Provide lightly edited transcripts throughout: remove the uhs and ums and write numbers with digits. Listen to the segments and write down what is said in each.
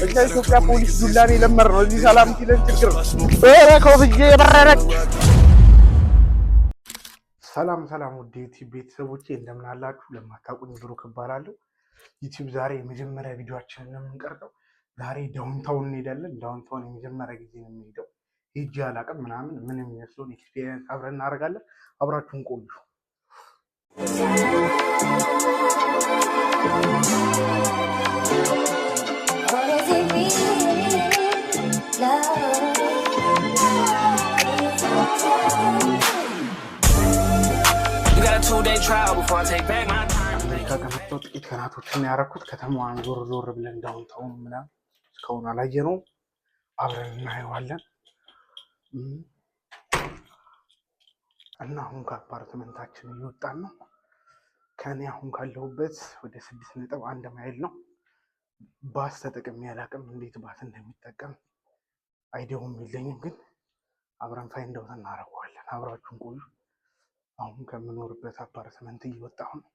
እኛ ኢትዮጵያ ፖሊስ ዱላን የለመድነው። እዚህ ሰላም ሲለን ችግር ነው። ኧረ ኮፍዬ የበረረች። ሰላም ሰላም፣ ውድ ዩቲዩብ ቤተሰቦቼ እንደምን አላችሁ? ለማታውቁኝ ብሩክ እባላለሁ። ዩቲዩብ ዛሬ የመጀመሪያ ቪዲዮአችንን ነው የምንቀርጸው። ዛሬ downtown እንሄዳለን። Downtown የመጀመሪያ ጊዜ ነው የምሄደው። ሄጄ አላውቅም ምናምን ምን የሚመስለውን experience አብረን እናደርጋለን። አብራችሁን ቆዩ። What does it mean? Love. You got a 2-day trial before I take back my time. አሜሪካ ከመጣሁ ጥቂት ቀናቶችን ያደረኩት ከተማዋን ዞር ዞር ብለን downtown ምናምን እስካሁን አላየነውም። አብረን እናየዋለን። እና አሁን ከአፓርትመንታችን እየወጣን ነው። ከኔ አሁን ካለሁበት ወደ 6.1 ማይል ነው። ባስ ተጠቅሜ አላውቅም። እንዴት ባስ እንደሚጠቀም idea ውም የለኝም፣ ግን አብረን find out እናደርገዋለን። አብራችሁን ቆዩ። አሁን ከምኖርበት አፓርትመንት እየወጣሁ ነው።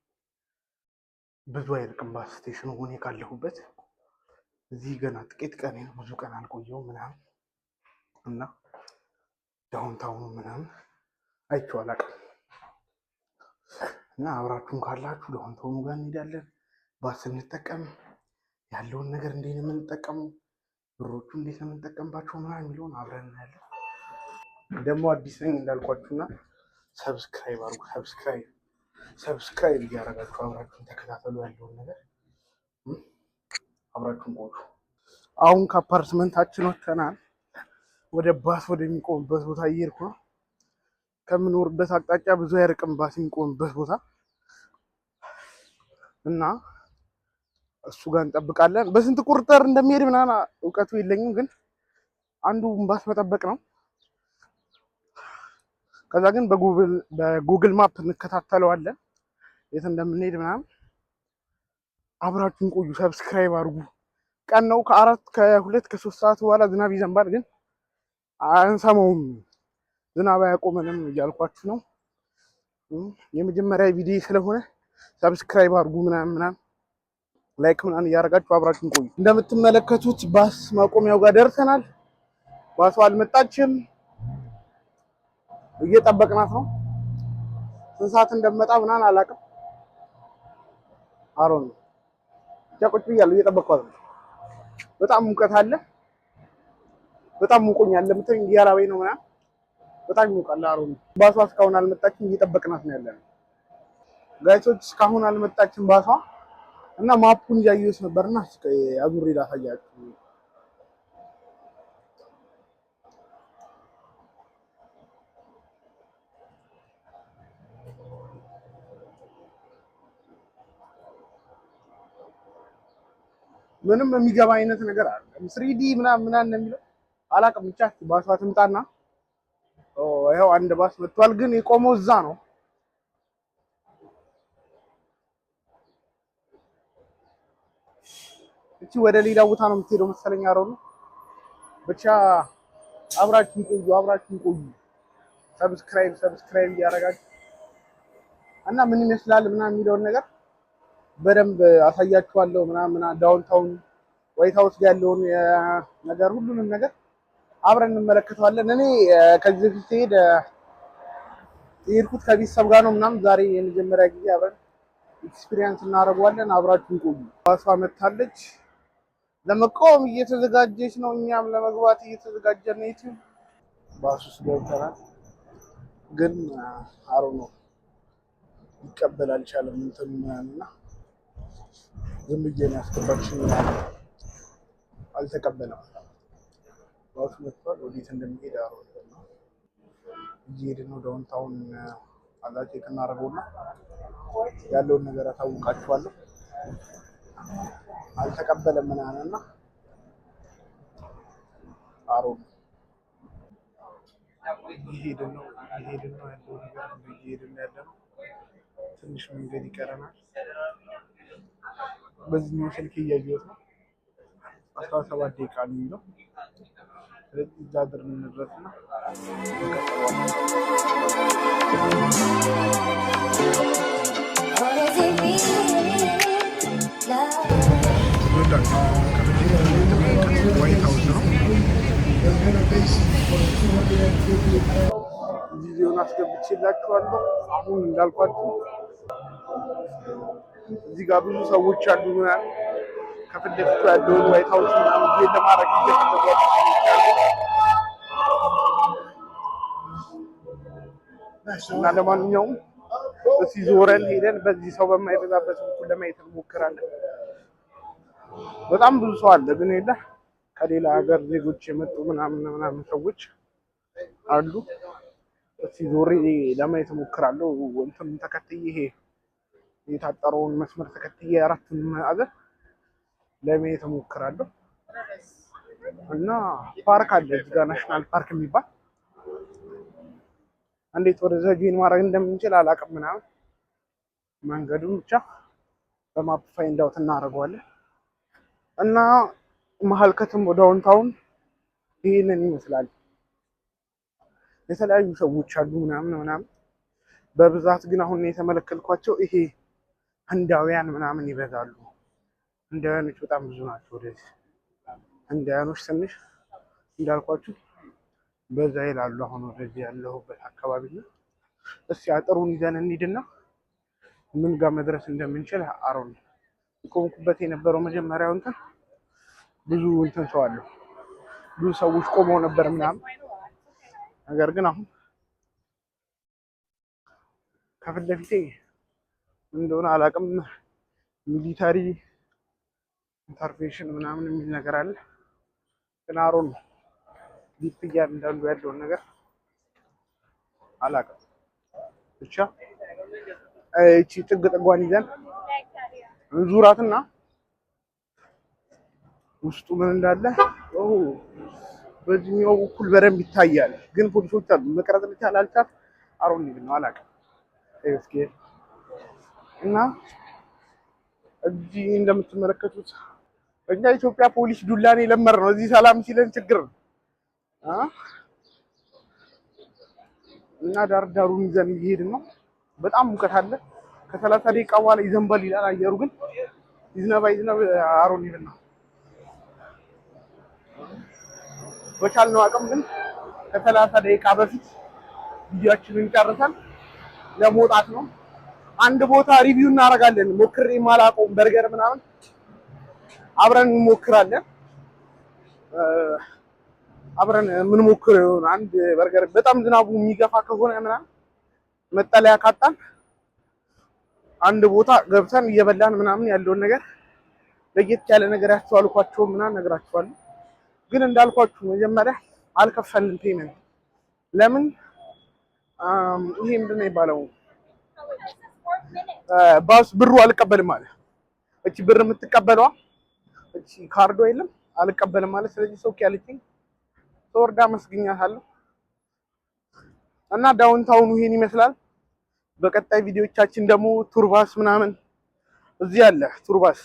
ብዙ አይርቅም bus station ኑ እኔ ካለሁበት። እዚህ ገና ጥቂት ቀን ነው፣ ብዙ ቀን አልቆየሁም ምናምን እና downtown ኑ ምናምን አይቼው አላውቅም። እና አብራችሁን ካላችሁ downtown ኑ ጋር እንሄዳለን። ባስ ስንጠቀም ያለውን ነገር እንዴት ነው የምንጠቀመው፣ ብሮቹ እንዴት ነው የምንጠቀምባቸው ምናምን የሚለውን አብረን እናያለን። ደግሞ አዲስ ነኝ እንዳልኳችሁና subscribe አድርጉ። Subscribe subscribe እያደረጋችሁ አብራችሁን ተከታተሉ። ያለውን ነገር አብራችሁን ቆዩ። አሁን ከአፓርትመንታችን ወጥተናል። ወደ ባስ ወደሚቆምበት ቦታ እየሄድኩ ነው። ከምኖርበት አቅጣጫ ብዙ አይርቅም ባስ የሚቆምበት ቦታ እና እሱ ጋር እንጠብቃለን። በስንት ቁጥር እንደሚሄድ ምናምን እውቀቱ የለኝም፣ ግን አንዱ ባስ መጠበቅ ነው። ከዛ ግን በ Google Map እንከታተለዋለን የት እንደምንሄድ ምናምን። አብራችሁን ቆዩ፣ subscribe አድርጉ። ቀን ነው ከ4 ከ2 ከ3 ሰዓት በኋላ ዝናብ ይዘንባል፣ ግን አንሰማውም። ዝናብ አያቆመንም እያልኳችሁ ነው። የመጀመሪያ ቪዲዮ ስለሆነ subscribe አድርጉ ምናምን ምናምን like ምናምን እያደረጋችሁ አብራችሁን ቆዩ። እንደምትመለከቱት ባስ ማቆሚያው ጋር ደርሰናል። ባሷ አልመጣችም፣ እየጠበቅናት ነው። ስንት ሰዓት እንደመጣ ምናምን አላውቅም። አሮን ነው ብቻ ቁጭ ብያለሁ፣ እየጠበቅኳት ነው። በጣም ሙቀት አለ። በጣም ሙቆኛል። ለምታዩኝ እያላበኝ ነው ምናምን በጣም ይሞቃል። አሮን ነው። ባሷ እስካሁን አልመጣችም፣ እየጠበቅናት ነው ያለነው። Guys ኦች እስካሁን አልመጣችም ባሷ እና map ኡን እያየሁት ነበርና እስኪ አዙሬ ላሳያችሁ። ምንም የሚገባ አይነት ነገር አለ። 3D ምናምን ምናምን ነው የሚለው አላውቅም። ብቻ ባሷ ትምጣና ኦ ይኸው አንድ ባስ መጥቷል፣ ግን የቆመው እዛ ነው። እቺ ወደ ሌላ ቦታ ነው የምትሄደው መሰለኝ። አረው ነው ብቻ አብራችሁን ቆዩ፣ አብራችሁን ቆዩ። Subscribe subscribe እያደረጋችሁ እና ምን ይመስላል ምናምን የሚለውን ነገር በደንብ አሳያችኋለሁ። ምናምን ምናምን downtown White House ጋር ያለውን ነገር ሁሉንም ነገር አብረን እንመለከተዋለን። እኔ ከዚህ በፊት ስሄድ የሄድኩት ከቤተሰብ ጋር ነው ምናምን። ዛሬ የመጀመሪያ ጊዜ አብረን experience እናደርገዋለን። አብራችሁን ቆዩ። ባሷ መታለች፣ ለመቆም እየተዘጋጀች ነው። እኛም ለመግባት እየተዘጋጀን ነው። ዩቲዩብ ባስ ውስጥ ገብተናል፣ ግን አሮ ነው ሊቀበል አልቻለም። እንትን ምናምን እና ዝም ብዬ ነው ያስገባችኝ ምናምን አልተቀበለም። ባሱ መጥቷል። ወዴት እንደሚሄድ አሮ ነው። እየሄድን ነው። Downtown አዛ check እናደርገውና ያለውን ነገር አሳውቃችኋለሁ። አልተቀበለም ምናምን እና አሮ ነው እየሄድን ነው እየሄድን ነው ያለው ነገር እየሄድን ያለ ነው። ትንሽ መንገድ ይቀረናል። በዚህኛው ስልክ እያየሁት ነው። 17 ደቂቃ ነው የሚለው። ስለዚህ እዛ ድር እንድረስና እንቀጥለዋለን። What does it mean? Love. ይወዳችሁ ቪዲዮን አስገብቼላችኋለሁ። አሁን እንዳልኳችሁ እዚህ ጋር ብዙ ሰዎች አሉ ምናምን፣ ከፊት ለፊቱ ያለውን White House ምናምን join ለማድረግ እየፈለጉ ያሉ ሰዎች አሉ። እና ለማንኛውም እስኪ ዞረን ሄደን በዚህ ሰው በማይበዛበት በኩል ለማየት እንሞክራለን። በጣም ብዙ ሰው አለ ግን የለ ከሌላ ሀገር ዜጎች የመጡ ምናምን ምናምን ሰዎች አሉ። እስኪ ዞሬ ለማየት እሞክራለሁ። እንትኑን ተከትዬ፣ ይሄ የታጠረውን መስመር ተከትዬ አራቱን ማዕዘን ለማየት እሞክራለሁ። እና ፓርክ አለ እዚህ ጋር፣ national park የሚባል። እንዴት ወደዛ join ማድረግ እንደምንችል አላውቅም ምናምን፣ መንገዱን ብቻ በ map find out እናደርገዋለን። እና መሀል ከተማው downtown ይህንን ይመስላል። የተለያዩ ሰዎች አሉ ምናምን ምናምን። በብዛት ግን አሁን የተመለከትኳቸው ይሄ ህንዳውያን ምናምን ይበዛሉ። ህንዳውያኖች በጣም ብዙ ናቸው። ወደዚህ ህንዳውያኖች ትንሽ እንዳልኳችሁ በዛ ይላሉ። አሁን ወደዚህ ያለሁበት አካባቢ ነው። እስኪ አጥሩን ይዘን እንሂድና ምን ጋር መድረስ እንደምንችል አሮን ቆምኩበት የነበረው መጀመሪያው እንትን ብዙ እንትን ሰው አለው፣ ብዙ ሰዎች ቆመው ነበር ምናምን። ነገር ግን አሁን ከፊት ለፊቴ ምን እንደሆነ አላውቅም። Military intervention ምናምን የሚል ነገር አለ። ግን አሮን ነው deep እያንዳንዱ ያለውን ነገር አላውቅም። ብቻ እቺ ጥግ ጥጓን ይዘን እንዙራትና ውስጡ ምን እንዳለ በዚህኛው በኩል በደንብ ይታያል። ግን ፖሊሶች አሉ። መቅረጽ ልቻል አልቻል አሮን ነው አላውቅም። እስኪ እና እዚህ እንደምትመለከቱት እኛ ኢትዮጵያ ፖሊስ ዱላን የለመር ነው። እዚህ ሰላም ሲለን ችግር ነው እና ዳር ዳሩን ይዘን እየሄድን ነው። በጣም ሙቀት አለ። ከ30 ደቂቃ በኋላ ይዘንባል ይላል አየሩ፣ ግን ይዝነባ ይዝነብ አሮን ይብል ነው። በቻልነው አቅም ግን ከ30 ደቂቃ በፊት ቪዲዮአችንን ጨርሰን ለመውጣት ነው። አንድ ቦታ review እናደርጋለን። ሞክሬ የማላውቀውን በርገር ምናምን አብረን እንሞክራለን። አብረን የምንሞክር የሆነ አንድ በርገር፣ በጣም ዝናቡ የሚገፋ ከሆነ ምናምን መጠለያ ካጣን አንድ ቦታ ገብተን እየበላን ምናምን ያለውን ነገር፣ ለየት ያለ ነገር ያስተዋልኳቸው ምናምን ነግራችኋለሁ። ግን እንዳልኳችሁ መጀመሪያ አልከፈልንም payment። ለምን ይሄ ምንድን ነው የሚባለው? ባስ ብሩ አልቀበልም አለ። እቺ ብር የምትቀበለዋ እቺ ካርዶ የለም፣ አልቀበልም ማለት። ስለዚህ ሰው ያለችኝ ተወርዳ መስግኛታለሁ። እና downtown ኑ ይሄን ይመስላል። በቀጣይ ቪዲዮቻችን ደግሞ tour bus ምናምን እዚህ አለ tour bus።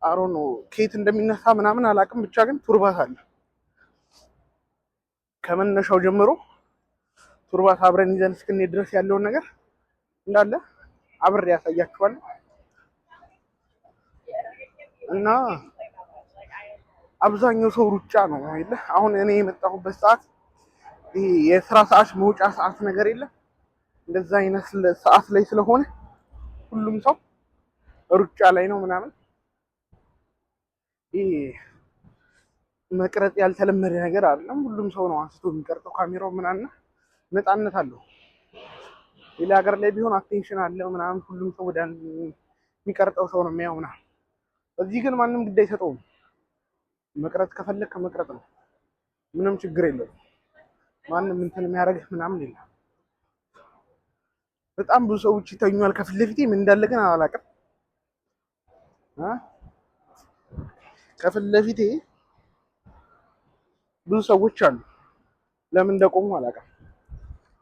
አሮ ነው ከየት እንደሚነሳ ምናምን አላውቅም፣ ብቻ ግን tour bus አለ። ከመነሻው ጀምሮ tour bus አብረን ይዘን እስክንሄድ ድረስ ያለውን ነገር እንዳለ አብሬ ያሳያችኋለሁ። እና አብዛኛው ሰው ሩጫ ነው አይደለ? አሁን እኔ የመጣሁበት ሰዓት ይሄ የስራ ሰዓት መውጫ ሰዓት ነገር የለም፣ እንደዛ አይነት ሰዓት ላይ ስለሆነ ሁሉም ሰው ሩጫ ላይ ነው ምናምን። ይሄ መቅረጽ ያልተለመደ ነገር አይደለም። ሁሉም ሰው ነው አንስቶ የሚቀርጸው ካሜራው ምናምን፣ ነፃነት አለው። ሌላ ሀገር ላይ ቢሆን attention አለው ምናምን፣ ሁሉም ሰው ወደ የሚቀርጠው ሰው ነው የሚያየው ምናምን። እዚህ ግን ማንም ግድ አይሰጠውም። መቅረጽ ከፈለግ ከመቅረጽ ነው፣ ምንም ችግር የለውም። ማንም እንትን የሚያደርግህ ምናምን የለም። በጣም ብዙ ሰዎች ይተኛል ከፊት ለፊቴ፣ ምን እንዳለ ግን አላውቅም። ከፊት ለፊቴ ብዙ ሰዎች አሉ። ለምን እንደቆሙ አላውቅም፣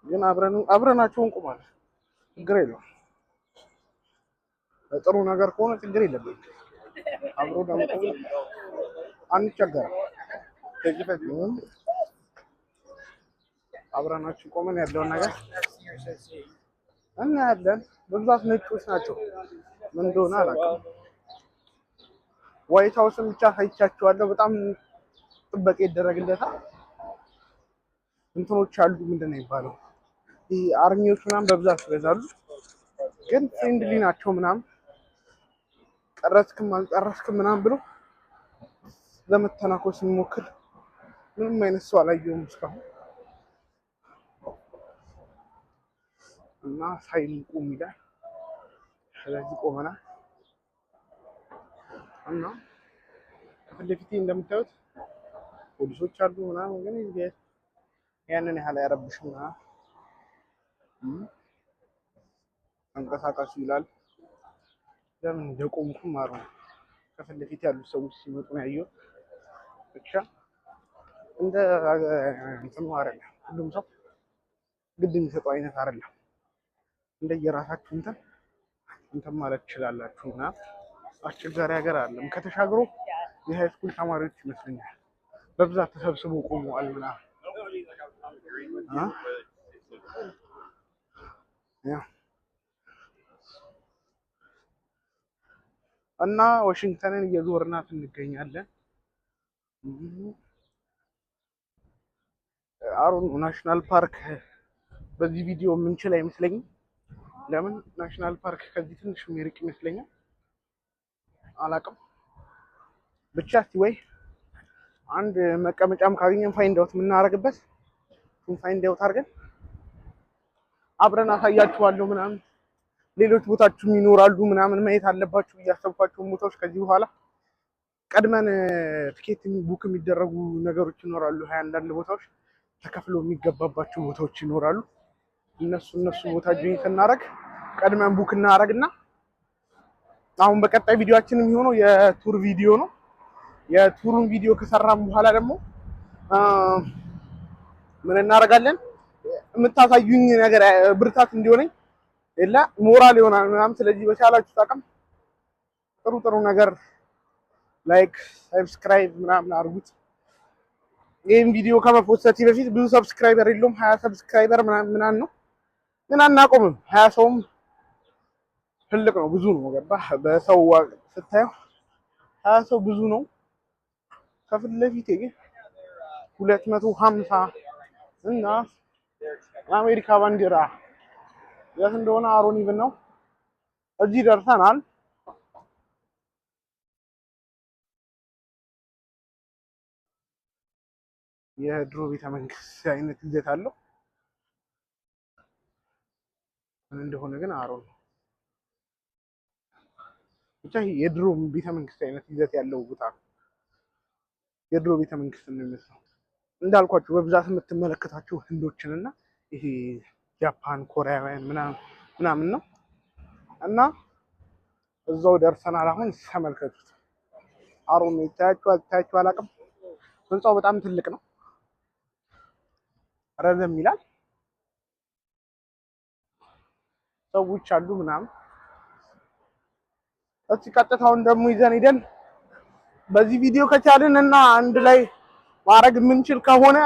ግን አብረናቸው እንቆማለን። ችግር የለውም። ጥሩ ነገር ከሆነ ችግር የለብንም። አብሮ ለመቆም አንቸገርም። አብረናቸው ቆመን ያለውን ነገር እናያለን። በብዛት ነጮች ናቸው። ምን እንደሆነ አላውቅም። White House ን ብቻ ሳይቻቸዋለሁ። በጣም ጥበቃ ይደረግለታል። እንትኖች አሉ። ምንድን ነው የሚባለው? ይህ army ዎች ምናምን በብዛት ይበዛሉ፣ ግን friendly ናቸው ምናምን፣ ቀረጽክም አልቀረጽክም ምናምን ብሎ ለመተናኮስ የሚሞክር ምንም አይነት ሰው አላየሁም እስካሁን። እና sign ቁም ይላል። ስለዚህ ቆመናል። እና ከፊት ለፊቴ እንደምታዩት ፖሊሶች አሉ ምናምን፣ ግን ያንን ያህል አይረብሽም ምናምን። ተንቀሳቀሱ ይላል። ለምን እንደቆምኩም አሩ ከፊት ለፊት ያሉ ሰዎች ሲመጡ ነው ያየሁት። ብቻ እንደ እንትኑ አይደለም፣ ሁሉም ሰው ግድ የሚሰጠው አይነት አይደለም። እንደየራሳችሁ እንትን እንትን ማለት ትችላላችሁ ምናምን። አስቸጋሪ ሀገር አይደለም። ከተሻግሮ የ high school ተማሪዎች ይመስለኛል በብዛት ተሰብስበው ቆመዋል ምናምን እ yeah እና ዋሽንግተንን እየዞርናት እንገኛለን። አሁን national park በዚህ ቪዲዮ የምንችል አይመስለኝም። ለምን national park ከዚህ ትንሽ የሚርቅ ይመስለኛል። አላቅም፣ ብቻ እስቲ ወይ አንድ መቀመጫም ካገኘን find out የምናደርግበት find out አድርገን አብረን አሳያችኋለሁ ምናምን። ሌሎች ቦታችሁም ይኖራሉ ምናምን፣ ማየት አለባችሁ እያሰብኳቸውን ቦታዎች ከዚህ በኋላ ቀድመን ትኬት book የሚደረጉ ነገሮች ይኖራሉ። 21 አንዳንድ ቦታዎች ተከፍሎ የሚገባባቸው ቦታዎች ይኖራሉ። እነሱ ቦታ join ስናደርግ ቀድመን book እናደርግና አሁን በቀጣይ ቪዲዮአችን የሚሆነው የ tour ቪዲዮ ነው። የ tour ኡን ቪዲዮ ከሰራን በኋላ ደግሞ ምን እናደርጋለን? የምታሳዩኝ ነገር ብርታት እንዲሆነኝ የለ ሞራል ይሆናል ምናምን። ስለዚህ በቻላችሁት አቅም ጥሩ ጥሩ ነገር like፣ subscribe ምናምን አድርጉት። ይህም ቪዲዮ ከመፖሰቴ በፊት ብዙ subscriber የለውም፣ 20 subscriber ምናምን ምናምን ነው፣ ግን አናቆምም። 20 ሰውም ትልቅ ነው፣ ብዙ ነው። ገባህ? በሰው ስታየው 20 ሰው ብዙ ነው። ከፊት ለፊቴ ግን 250 እና የአሜሪካ ባንዲራ የት እንደሆነ አሮን ይብን ነው። እዚህ ደርሰናል። የድሮ ቤተ መንግስት አይነት ይዘት አለው። ምን እንደሆነ ግን አሮን ነው። ብቻ ይሄ የድሮ ቤተ መንግስት አይነት ይዘት ያለው ቦታ ነው። የድሮ ቤተ መንግስት ነው የሚመስለው። እንዳልኳችሁ በብዛት የምትመለከታቸው ህንዶችንና ይሄ ጃፓን፣ ኮሪያውያን ምናምን ምናምን ነው። እና እዛው ደርሰናል። አሁን ተመልከቱት። አሮን ነው፣ ይታያችኋል ይታያችሁ አላውቅም። ህንጻው በጣም ትልቅ ነው፣ ረዘም ይላል። ሰዎች አሉ ምናምን። እስኪ ቀጥታውን ደግሞ ይዘን ሄደን በዚህ ቪዲዮ ከቻልን እና አንድ ላይ ማድረግ የምንችል ከሆነ፣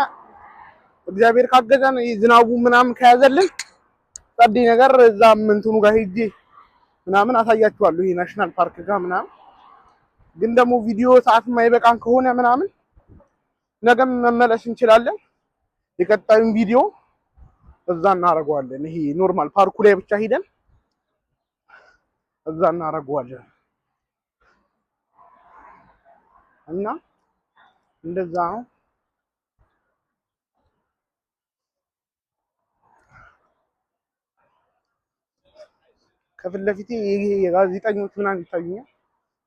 እግዚአብሔር ካገዘን፣ ዝናቡ ምናምን ከያዘልን ጸዴ ነገር እዛም እንትኑ ጋር ሄጄ ምናምን አሳያችኋለሁ። ይሄ national park ጋር ምናምን። ግን ደግሞ ቪዲዮ ሰዓት የማይበቃን ከሆነ ምናምን ነገም መመለስ እንችላለን። የቀጣዩን ቪዲዮ እዛ እናደርገዋለን። ይሄ normal ፓርኩ ላይ ብቻ ሄደን እዛ እናደርገዋለን እና እንደዛ ነው። ከፊት ለፊቴ ይሄ የጋዜጠኞች ምናምን ይታዩኛል።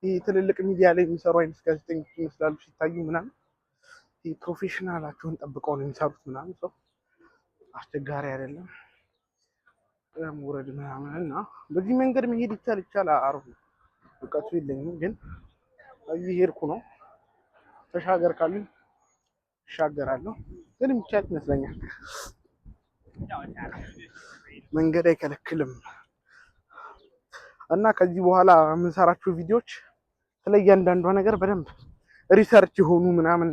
ይሄ ትልልቅ ሚዲያ ላይ የሚሰሩ አይነት ጋዜጠኞች ይመስላሉ ሲታዩ ምናምን። ይሄ professional ኣቸውን ጠብቀው ነው የሚሰሩት ምናምን፣ ሰው አስቸጋሪ አይደለም። መውረድ ምናምን እና በዚህ መንገድ መሄድ ይቻል አሪፍ ነው። እውቀቱ የለኝም ግን እዚህ ሄድኩ ነው። ተሻገር ካሉኝ እሻገራለሁ። ግን የሚቻል ይመስለኛል። መንገድ አይከለክልም። እና ከዚህ በኋላ የምንሰራቸው ቪዲዮዎች ስለ እያንዳንዷ ነገር በደንብ research የሆኑ ምናምን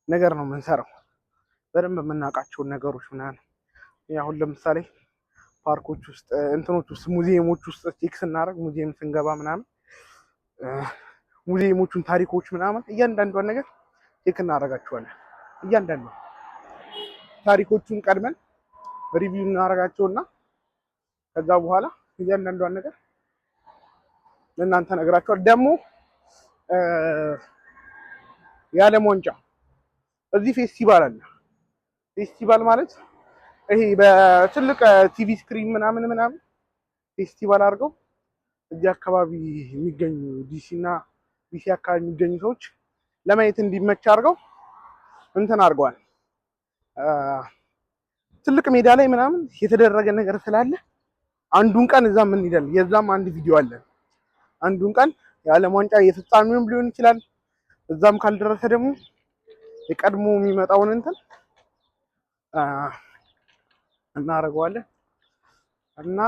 ነገር ነው የምንሰራው። በደንብ የምናውቃቸውን ነገሮች ምናምን። አሁን ለምሳሌ ፓርኮች ውስጥ፣ እንትኖች ውስጥ፣ ሙዚየሞች ውስጥ check ስናደርግ፣ ሙዚየም ስንገባ ምናምን ሙዚየሞቹን ታሪኮች ምናምን እያንዳንዷን ነገር check እናደርጋቸዋለን። እያንዳንዷ ታሪኮቹን ቀድመን Review እናደርጋቸውና ከዛ በኋላ እያንዳንዷን ነገር ለእናንተ ነግራቸዋል። ደግሞ የዓለም ዋንጫ እዚህ ፌስቲቫል አለ። ፌስቲቫል ማለት ይሄ በትልቅ TV screen ምናምን ምናምን ፌስቲቫል አድርገው እዚህ አካባቢ የሚገኙ ዲሲ እና ዲሲ አካባቢ የሚገኙ ሰዎች ለማየት እንዲመች አድርገው እንትን አድርገዋል። ትልቅ ሜዳ ላይ ምናምን የተደረገ ነገር ስላለ አንዱን ቀን እዛም እንሄዳለን። የዛም አንድ ቪዲዮ አለ። አንዱን ቀን የዓለም ዋንጫ የፍጻሜውም ሊሆን ይችላል። እዛም ካልደረሰ ደግሞ የቀድሞ የሚመጣውን እንትን እናደርገዋለን። እና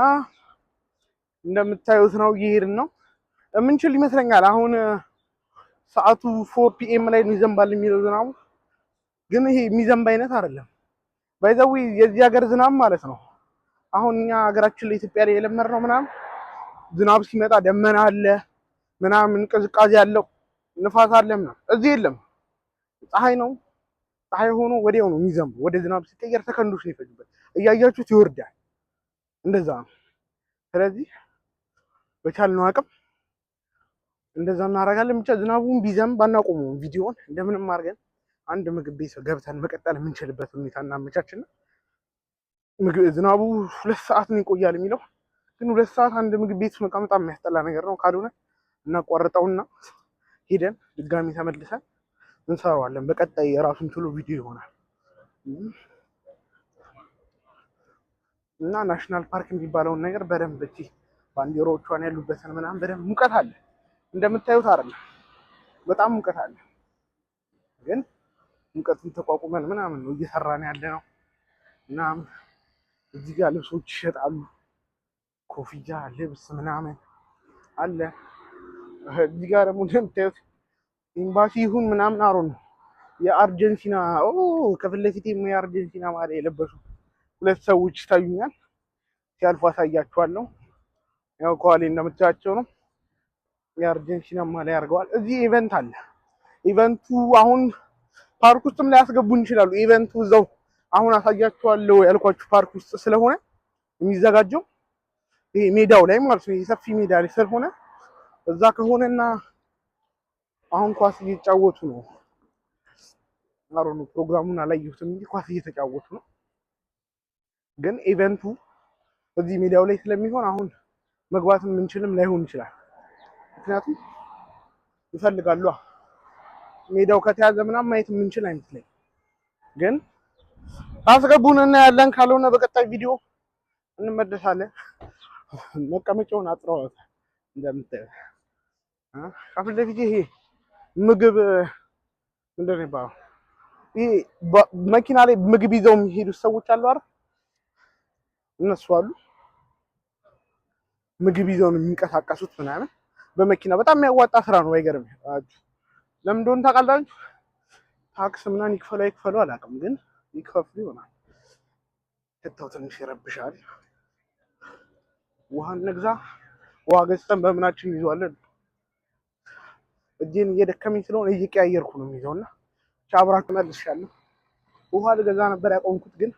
እንደምታዩት ነው፣ እየሄድን ነው። የምንችል ይመስለኛል። አሁን ሰዓቱ 4 PM ላይ ነው ይዘንባል የሚለው ዝናቡ፣ ግን ይሄ የሚዘንብ አይነት አይደለም። By the way የዚህ ሀገር ዝናብ ማለት ነው። አሁን እኛ ሀገራችን ላይ ኢትዮጵያ ላይ የለመድነው ምናምን ዝናብ ሲመጣ ደመና አለ ምናምን፣ ቅዝቃዜ አለው፣ ንፋስ አለ ምናምን። እዚህ የለም፣ ፀሐይ ነው። ፀሐይ ሆኖ ወዲያው ነው የሚዘንበው። ወደ ዝናብ ሲቀየር ሰከንዶች ነው ይፈጁበት። እያያችሁት ይወርዳል። እንደዛ ነው። ስለዚህ በቻልነው አቅም እንደዛ እናደርጋለን። ብቻ ዝናቡን ቢዘንብ አናቆመውም። ቪዲዮን እንደምንም አድርገን አንድ ምግብ ቤት ገብተን መቀጠል የምንችልበት ሁኔታ እናመቻችና ዝናቡ 2 ሰዓት ነው ይቆያል የሚለው፣ ግን 2 ሰዓት አንድ ምግብ ቤት መቀመጥ የሚያስጠላ ነገር ነው። ካልሆነ እናቋርጠውና ሄደን ድጋሚ ተመልሰን እንሰራዋለን። በቀጣይ የራሱን ችሎ ቪዲዮ ይሆናል። እና national park የሚባለውን ነገር በደንብ እቺ ባንዲራዎቿን ያሉበትን ምናምን በደንብ፣ ሙቀት አለ እንደምታዩት አይደለም፣ በጣም ሙቀት አለ። ግን ሙቀቱን ተቋቁመን ምናምን ነው እየሰራን ያለ ነው። እና እዚህ ጋር ልብሶች ይሸጣሉ፣ ኮፍያ፣ ልብስ ምናምን አለ። እዚህ ጋር ደግሞ እንደምታዩት ኤምባሲ ይሁን ምናምን አሮ ነው የአርጀንቲና፣ ኦ ከፊት ለፊቴ የአርጀንቲና ማሊያ የለበሱ ሁለት ሰዎች ይታዩኛል። ሲያልፉ አሳያችኋለሁ። ያው ከኋላ እንደምታያቸው ነው፣ የአርጀንቲና ማሊያ አድርገዋል። እዚህ event አለ። Event ኡ አሁን ፓርክ ውስጥም ሊያስገቡን ይችላሉ። Event ኡ እዛው አሁን አሳያችኋለሁ ያልኳችሁ ፓርክ ውስጥ ስለሆነ የሚዘጋጀው፣ ይሄ ሜዳው ላይ ማለት ነው። ሰፊ ሜዳ ላይ ስለሆነ እዛ ከሆነና አሁን ኳስ እየተጫወቱ ነው። አሮኑ ፕሮግራሙን አላየሁትም እንጂ ኳስ እየተጫወቱ ነው። ግን event ኡ እዚህ ሜዳው ላይ ስለሚሆን አሁን መግባት የምንችልም ላይሆን ይችላል። ምክንያቱም ይፈልጋሉ፣ ሜዳው ከተያዘ ምናምን ማየት የምንችል አይመስለኝም። ግን አስገቡን እናያለን። ካልሆነ በቀጣይ ቪዲዮ እንመለሳለን። መቀመጫውን አጥረዋታል እንደምታዩት። ከፊት ለፊት ይሄ ምግብ ምንድን ነው የሚባለው? ይሄ መኪና ላይ ምግብ ይዘው የሚሄዱ ሰዎች አሉ አይደል? እነሱ አሉ። ምግብ ይዘው ነው የሚንቀሳቀሱት ምናምን በመኪና። በጣም የሚያዋጣ ስራ ነው። አይገርም? ለምን እንደሆነ ታውቃላችሁ? ታክስ ምናምን ይክፈሉ አይክፈሉ አላውቅም፣ ግን ይከፍሉ ይሆናል። ሽታው ትንሽ ይረብሻል። ውሃ እንግዛ። ውሃ ገዝተን በምናችን ይዘዋለን። እጄን እየደከመኝ ስለሆነ እየቀያየርኩ ነው የሚይዘውና አብራችሁ መልሻለሁ። ውሃ ልገዛ ነበር ያቆምኩት፣ ግን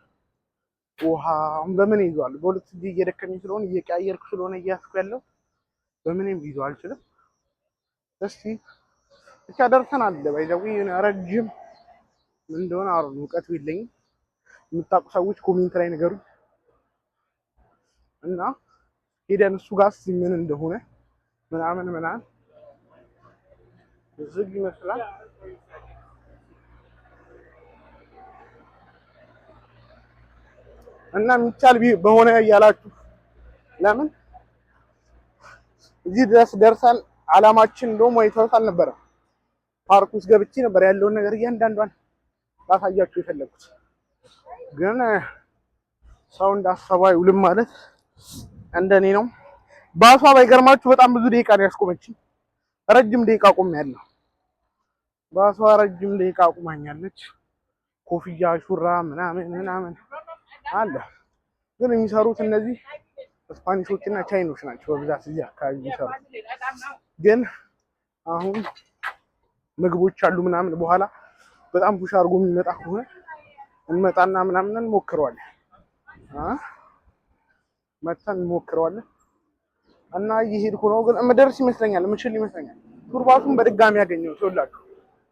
ውሃ በምን ይዘዋል? በሁለት እጄ እየደከመኝ ስለሆነ፣ እየቀያየርኩ ስለሆነ እያስኩ ያለው በምንም ይዘው አልችልም። እስቲ ብቻ ደርሰናል። By the way ረጅም ምን እንደሆነ አሁን እውቀቱ የለኝም። የምታውቁ ሰዎች comment ላይ ንገሩኝ እና ሄደን እሱ ጋር እስኪ ምን እንደሆነ ምናምን ምናምን። ዝግ ይመስላል። እና የሚቻል በሆነ እያላችሁ፣ ለምን እዚህ ድረስ ደርሰን አላማችን እንደውም White House አልነበረም። ፓርክ ውስጥ ገብቼ ነበር ያለውን ነገር እያንዳንዷን ላሳያችሁ የፈለኩት። ግን ሰው እንዳሰበው አይውልም ማለት እንደኔ ነው። ባሷ ባይገርማችሁ በጣም ብዙ ደቂቃ ነው ያስቆመችኝ። ረጅም ደቂቃ ቆሜያለሁ። ባሷ ረጅም ደቂቃ አቁማኛለች። ኮፍያ፣ ሹራብ ምናምን ምናምን አለ። ግን የሚሰሩት እነዚህ ስፓኒሾች እና ቻይኖች ናቸው በብዛት እዚህ አካባቢ የሚሰሩት። ግን አሁን ምግቦች አሉ ምናምን፣ በኋላ በጣም push አድርጎ የሚመጣ ከሆነ እንመጣና ምናምን እንሞክረዋለን። መተን እንሞክረዋለን። እና እየሄድኩ ነው፣ ግን የምደርስ ይመስለኛል፣ የምችል ይመስለኛል። Tour bus ኡን በድጋሚ ያገኘው ይኸውላችሁ፣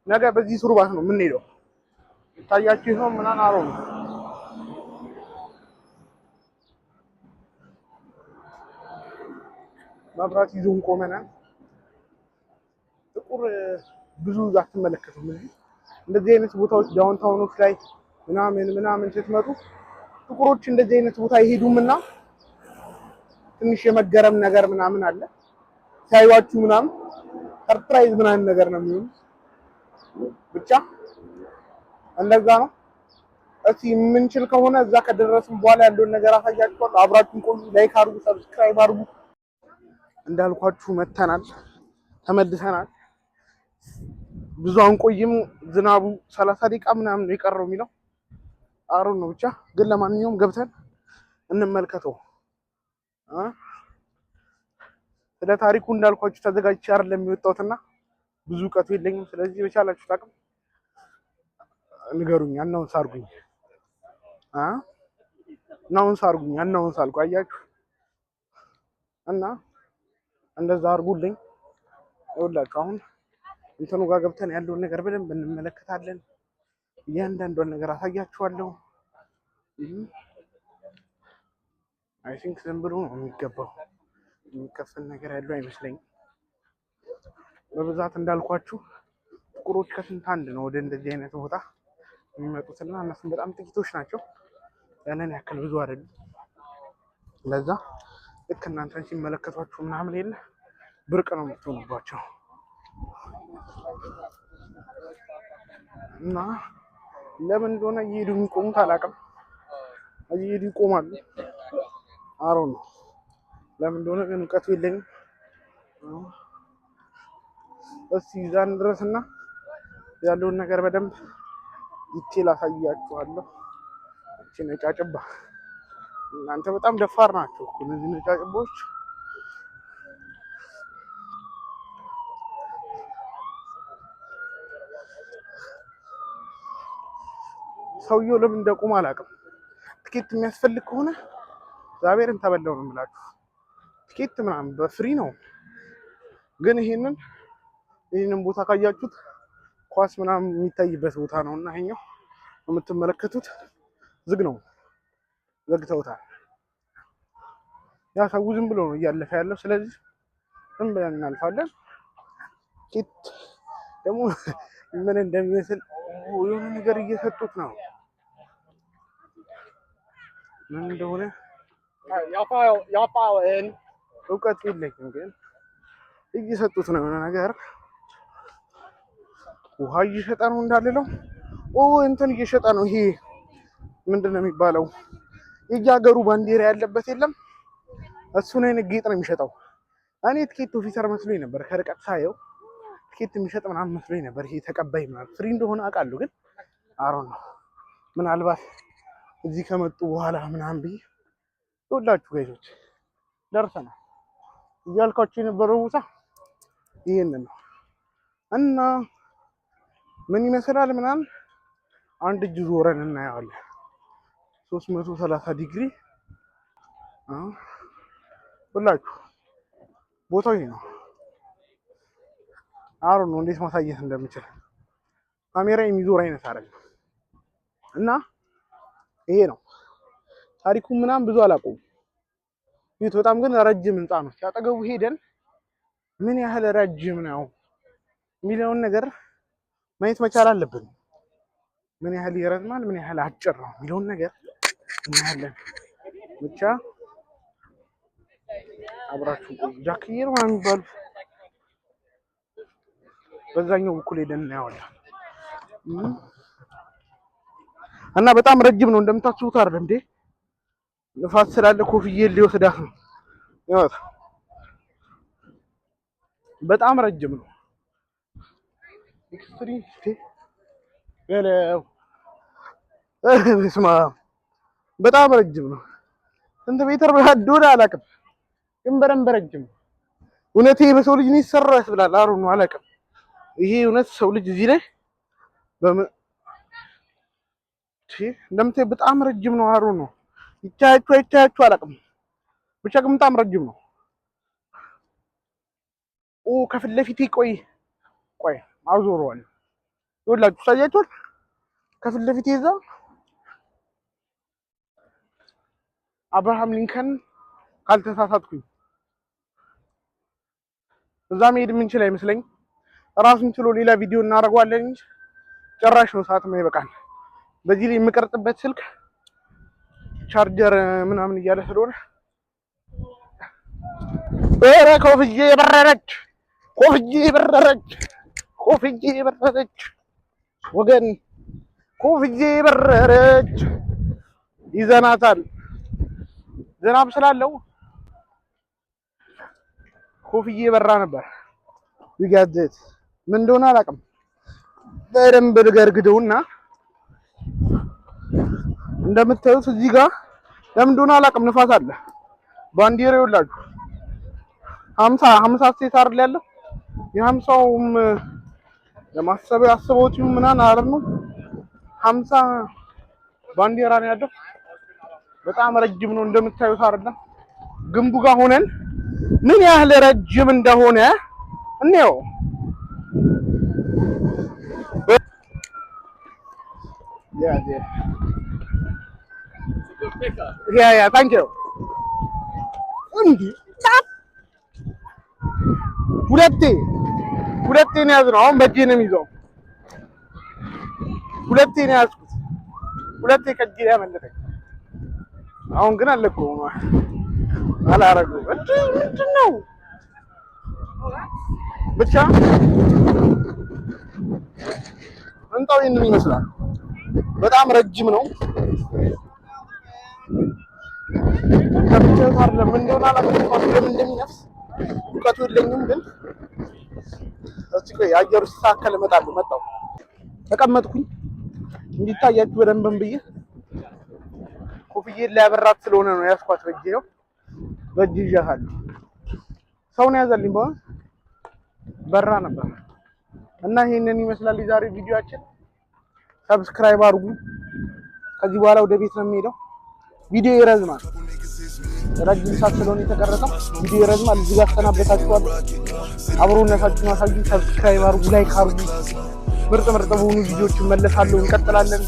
ነገ በዚህ tour bus ነው የምንሄደው። ይታያችሁ ይሆን ምናምን አሮ ነው። መብራት ይዞን ቆመናል። ጥቁር ብዙ አትመለከቱም እዚህ እንደዚህ አይነት ቦታዎች downtown ኦች ላይ ምናምን ምናምን ስትመጡ ጥቁሮች እንደዚህ አይነት ቦታ አይሄዱምና ትንሽ የመገረም ነገር ምናምን አለ። ሲያዩዋችሁ ምናምን surprise ምናምን ነገር ነው የሚሆኑት። ብቻ እንደዛ ነው። እስኪ የምንችል ከሆነ እዛ ከደረስን በኋላ ያለውን ነገር አሳያችኋለሁ። አብራችሁን ቆዩ። Like አድርጉ፣ subscribe አድርጉ። እንዳልኳችሁ መተናል፣ ተመልሰናል። ብዙ አንቆይም። ዝናቡ 30 ደቂቃ ምናምን ነው የቀረው የሚለው አሩን ነው። ብቻ ግን ለማንኛውም ገብተን እንመልከተው። ስለ ታሪኩ እንዳልኳችሁ ተዘጋጅቼ አይደለም የሚወጣሁትና ብዙ እውቀቱ የለኝም። ስለዚህ በቻላችሁት አቅም ንገሩኝ፣ announce አድርጉኝ፣ announce አድርጉኝ፣ announce አልኩ። አያችሁ እና እንደዛ አድርጉልኝ። ይኸውላችሁ አሁን እንትኑ ጋር ገብተን ያለውን ነገር በደንብ እንመለከታለን። እያንዳንዷን ነገር አሳያችኋለሁ። I think ዝም ብሎ ነው የሚገባው፣ የሚከፈል ነገር ያለው አይመስለኝም። በብዛት እንዳልኳችሁ ጥቁሮች ከስንት አንድ ነው ወደ እንደዚህ አይነት ቦታ የሚመጡትና እነሱም በጣም ጥቂቶች ናቸው። ያንን ያክል ብዙ አይደሉም። ለዛ ልክ እናንተን ሲመለከቷችሁ ምናምን የለ ብርቅ ነው የምትሆኑባቸው። እና ለምን እንደሆነ እየሄዱ የሚቆሙት አላውቅም። እየሄዱ ይቆማሉ። አሮ ነው ለምን እንደሆነ ግን እውቀቱ የለኝም። እስኪ እዛን ድረስና ያለውን ነገር በደንብ detail አሳያችኋለሁ። እቺ ነጫጭባ እናንተ በጣም ደፋር ናቸው እኮ እነዚህ ነጫጭቦች። ሰውየው ለምን እንደቆመ አላውቅም። ትኬት የሚያስፈልግ ከሆነ እግዚአብሔርን ተበላው ነው የምላችሁ። ትኬት ምናምን በ free ነው፣ ግን ይሄንን ቦታ ካያችሁት ኳስ ምናምን የሚታይበት ቦታ ነው እና ይሄኛው የምትመለከቱት ዝግ ነው፣ ዘግተውታል። ያ ሰው ዝም ብሎ ነው እያለፈ ያለው። ስለዚህ ዝም ብለን እናልፋለን። ኬት ደግሞ ምን እንደሚመስል የሆነ ነገር እየሰጡት ነው። ምን እንደሆነ Y'all file, y'all file in. እውቀቱ የለኝም፣ ግን እየሰጡት ነው የሆነ ነገር። ውሃ እየሸጠ ነው እንዳልለው፣ ኦ እንትን እየሸጠ ነው። ይሄ ምንድን ነው የሚባለው? የየሀገሩ ባንዲራ ያለበት የለም፣ እሱን አይነት ጌጥ ነው የሚሸጠው። እኔ ticket officer መስሎኝ ነበር፣ ከርቀት ሳየው ትኬት የሚሸጥ ምናምን መስሎኝ ነበር። ይሄ ተቀባይ ምናምን free እንደሆነ አውቃለሁ፣ ግን አሮ ነው ምናልባት እዚህ ከመጡ በኋላ ምናምን ብዬ። ይኸውላችሁ guys ኦች፣ ደርሰናል። እያልኳችሁ የነበረው ቦታ ይሄንን ነው እና ምን ይመስላል ምናምን አንድ እጅ ዞረን እናየዋለን። 330 ዲግሪ ሁላችሁ ቦታው ይሄ ነው። አሩ ነው እንዴት ማሳየት እንደምችል፣ ካሜራ የሚዞር አይነት አይደለም እና ይሄ ነው ታሪኩ ምናምን ብዙ አላውቀውም። ይህ በጣም ግን ረጅም ህንፃ ነው። ሲያጠገቡ ሄደን ምን ያህል ረጅም ነው የሚለውን ነገር ማየት መቻል አለብን። ምን ያህል ይረዝማል፣ ምን ያህል አጭር ነው የሚለውን ነገር እናያለን። ብቻ አብራችሁ ቆዩ። ጃክዬ ነው ምናምን የሚባሉት በዛኛው በኩል ሄደን እናየዋለን። እና በጣም ረጅም ነው እንደምታስቡት አይደለም እንዴ። ንፋስ ስላለ ኮፍዬ ሊወስዳት ነው። ይኸው በጣም ረጅም ነው። Extreme በለው፣ በስመ አብ፣ በጣም ረጅም ነው። ስንት ሜትር እንደሆነ አላውቅም፣ ግን በደንብ ረጅም ነው። እውነት ይሄ በሰው ልጅ ነው ይሰራ ያስብላል። አሩ ነው አላውቅም። ይሄ እውነት ሰው ልጅ እዚህ ላይ በምን እንደምታዩ በጣም ረጅም ነው። አሩ ነው። ይታያችሁ አይታያችሁ አላውቅም፣ ብቻ ግን በጣም ረጅም ነው። ኦ ከፊት ለፊቴ፣ ቆይ ቆይ አዞረዋለሁ። ይኸውላችሁ ይታያችኋል። ከፊት ለፊቴ እዛ አብርሃም ሊንከን ካልተሳሳትኩኝ እዛ መሄድ የምንችል አይመስለኝ። ራሱን ችሎ ሌላ ቪዲዮ እናደርገዋለን እንጂ ጭራሽ ነው ሰዓት ይበቃል። በዚህ ላይ የምቀርጽበት ስልክ ቻርጀር ምናምን እያለ ስለሆነ። ኧረ ኮፍዬ በረረች፣ ኮፍዬ በረረች፣ ኮፍዬ በረረች፣ ወገን ኮፍዬ በረረች። ይዘናታል። ዝናብ ስላለው ኮፍዬ በራ ነበር። We got it። ምን እንደሆነ አላውቅም። በደንብ ልገርግደውና እንደምታዩት እዚህ ጋር ለምን እንደሆነ አላውቅም ንፋስ አለ። ባንዲራ ይኸውላችሁ 50 50 state አይደል ያለው? የ50ውም ለማሰብ ያስበውት ይሁን ምናምን አይደል ነው፣ 50 ባንዲራ ነው ያለው። በጣም ረጅም ነው እንደምታዩት አይደል? ግንቡ ጋር ሆነን ምን ያህል ረጅም እንደሆነ እንየው። Yeah, thank you። እንዲህ ሁለቴ ሁለቴ ነው ያዝነው። አሁን በእጄ ነው የሚይዘው። ሁለቴ ነው ያዝኩት። ሁለቴ ከእጄ ያመለጠኝ። አሁን ግን አለቀውም፣ አላረገውም። እንዴ ምንድን ነው? ብቻ ህንጻው ይህንን ይመስላል። በጣም ረጅም ነው። እንደምታዩት አይደለም፣ ምን እንደሆነ አላውቅም። ለምን እንደሚነፍስ እውቀቱ የለኝም፣ ግን እስቲ ቆይ አየሩ ሲስተካከል እመጣለሁ። መጣሁ፣ ተቀመጥኩኝ እንዲታያችሁ በደንብም ብዬ። ኮፍዬን ሊያበራት ስለሆነ ነው ያስኳት። በእጄ ነው፣ በእጅ ይዣታለሁ። ሰው ነው ያዘልኝ። በሆነ በራ ነበር። እና ይሄንን ይመስላል የዛሬ ቪዲዮአችን። Subscribe አድርጉ። ከዚህ በኋላ ወደ ቤት ነው የሚሄደው። ቪዲዮ ይረዝማል። ረጅም ሰዓት ስለሆነ የተቀረጸው ቪዲዮ ይረዝማል። እዚህ ጋር አሰናበታችኋለሁ። አብሮነታችሁን አሳዩ። Subscribe አድርጉ፣ like አድርጉ። ምርጥ ምርጥ በሆኑ ቪዲዮዎች እመለሳለሁ። እንቀጥላለን።